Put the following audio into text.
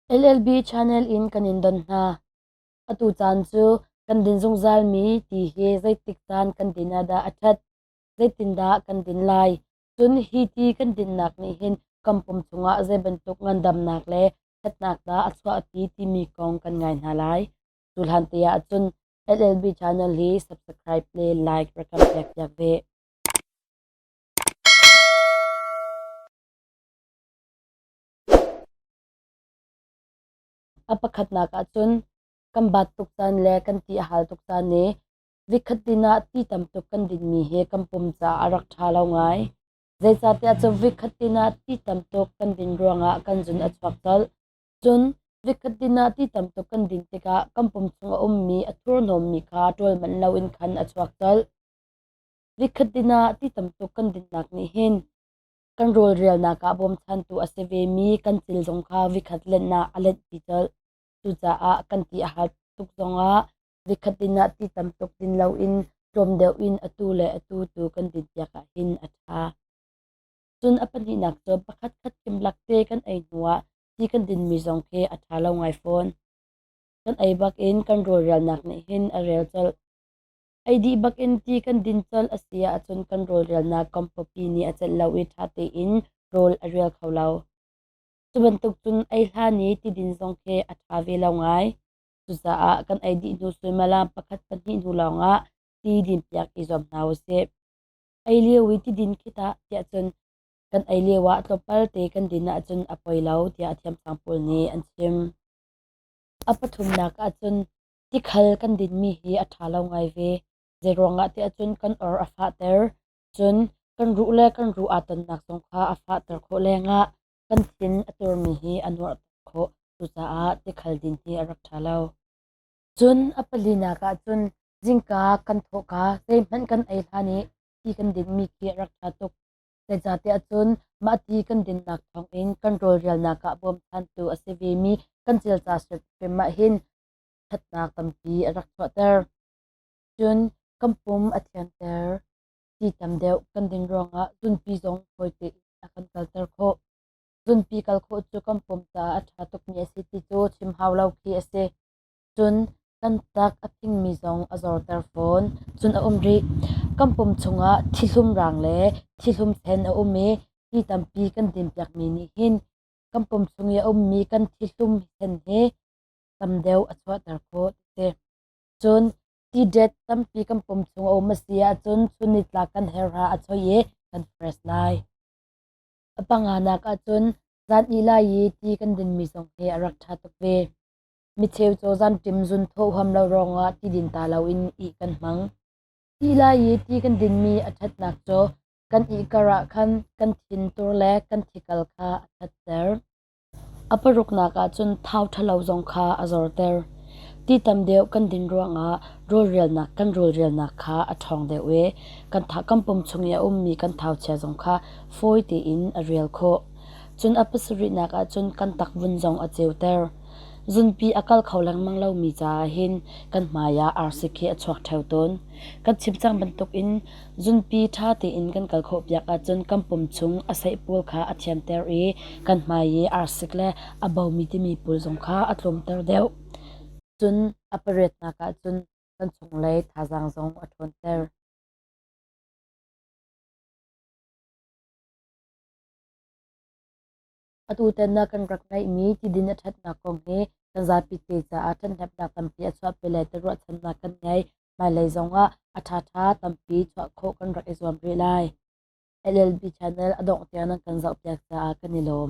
LLB channel in kan in don hna. Atu caan cu kan din zungzalmi ti hi zeitik caan kan din ah dah a ṭhat, zeitindah kan din lai, cun hi ti kan dinnak nih hin kan pum chungah zei bantuk ngandamnak le ṭhatnak dah a chuahpi timi kong kan ngai hna lai. Cu hlan te ah cun LLB channel hi subscribe le like rak kan pek piak ve. A pakhatnak ah cun kan bat tuk caan le kan ti a hal tuk caan i vikhat din ah ti tam tuk kan dinmi hi kan pum caah a rak ṭha lo ngai. Zeicahtiah cu vikhat din ah ti tam tuk kan din ruangah kan zun a chuak colh. Cun vikhat din ah ti tam tuk kan din tikah kan pum chung a ummi a thurhnawmmi kha ṭawl manh loin khan a chuak colh. Vikhat din ah ti tam tuk kan dinnak nih hin kan rawlrialnak ah bawmchantu a si vemi kan cil zong kha vikhat lenhnak a lenhpi colh. Cucaah kan ti a hal tuk zongah vikhat din ah ti tam tuk din loin tlawm deuh in atu le atu tu kan din piak ahhin a ṭha. Cun a pahnihnak cu pakhat khat kimlak te kan ei hnuah ti kan dinmi zong khi a ṭha lo ngai fawn. Kan ei bak in kan rawlrialnak nih hin a rel colh. Ei dih bakin ti kan din colh a si ahcun kan rawlrialnak kan pawpi nih a celh lo i ṭha tein rawl a rial kho lo. Cu bantuk cun ei hlan i tidin zong khi a ṭha ve lo ngai. Cucaah kan ei dih hnu suimilam pakhat pahnih hnu lawngah ti dinpiak i zuam hna usih. Ei lio i tidin khi tah tiah cun kan ei lio ah tlawmpal te kan din ahcun a poi lo tiah thiamsang pawl nih an chim. A pathumnak ahcun Tikhal kan dinmi hi a ṭha lo ngai ve. Zeiruangah tiah cun kan or a fahter. Cun kan ruh le kan ruh aa tonnak zong kha a fahter khawh lengah kan thin a turmi hi a nuarhter khawh. Cucaah tikhal din hi a rak ṭha lo. Cun a palinak ah cun zingka kan thawhka zeihmanh kan ei hlan i ti kan dinmi khi a rak ṭha tuk. Zeicahtiah cun mah ti kan dinnak thawngin kan rawlrialnak ah bawmchantu a si vemi kan cilca hrim ah hin ṭhatnak tampi a rak chuahter. Cun kan pum a thianter. Ti tam deuh kan din ruangah zunpi zong fawi tein a kan kalter khawh. Zunpi kal khawh cu kan pum caah a ṭha tukmi a si ti cu chim hau lo khi a si. Cun kan tak a phingmi zong a zorter fawn. Cun a um rih. Kan pum chungah thihlum rang le thihlum sen a um i ti tampi kan dinpiakmi nih hin kan pum chung i a ummi kan thihlum sen hi tam deuh a chuahter khawh ti si. Cun tidet tampi kan pum chung a um a si ahcun chun nitlak kan herha a choi i kan fresh lai. A panganak ahcun zan ih lai i ti kan dinmi zong hi a rak ṭha tuk ve. Micheu cu zanṭim zun thawh huam lo ruangah ti din ta loin ih kan hmang. Ti lai i ti kan dinmi a ṭhatnak cu kan ih kar ah khan kan thin tur le kan thikal kha a ṭhatter. A paruknak ah cun thau ṭhalo zong kha a zorter. Ti tam deuh kan din ruangah rawlrialnak kan rawlrialnak kha a ṭhawng deuh i kan tha kan pum chung i a ummi kan thauchia zong kha fawi tein a rial khawh. Cun a pasarihnak ah cun kan takvun zong a ceuter. Zunpi a kal kho lengmang lomi caah hin kan hmai ah arsik hi a chuak ṭheo tawn. Kan chim cang bantukin zunpi ṭha tein kan kal khawh piak ahcun kan pum chung a seih pawl kha a thianter i kan hmai i arsik le a bomi timi pawl zong kha a tlawmter deuh. Cun a pariatnak ah cun kan chunglei thazaang zong a ṭhawnter. Atutan na kan rak ngeihmi tidin a ṭhatnak kong hi kan zapi te caah ṭhathnemhnak tampi a chuahpi lai ti ruahchannak kan ngei. Hmailei zongah a ṭhaṭha tampi chuah khawh kan rak i zuam rih lai. LLB channel a dongh tiang nan kan zohpiak caah kan i lawm.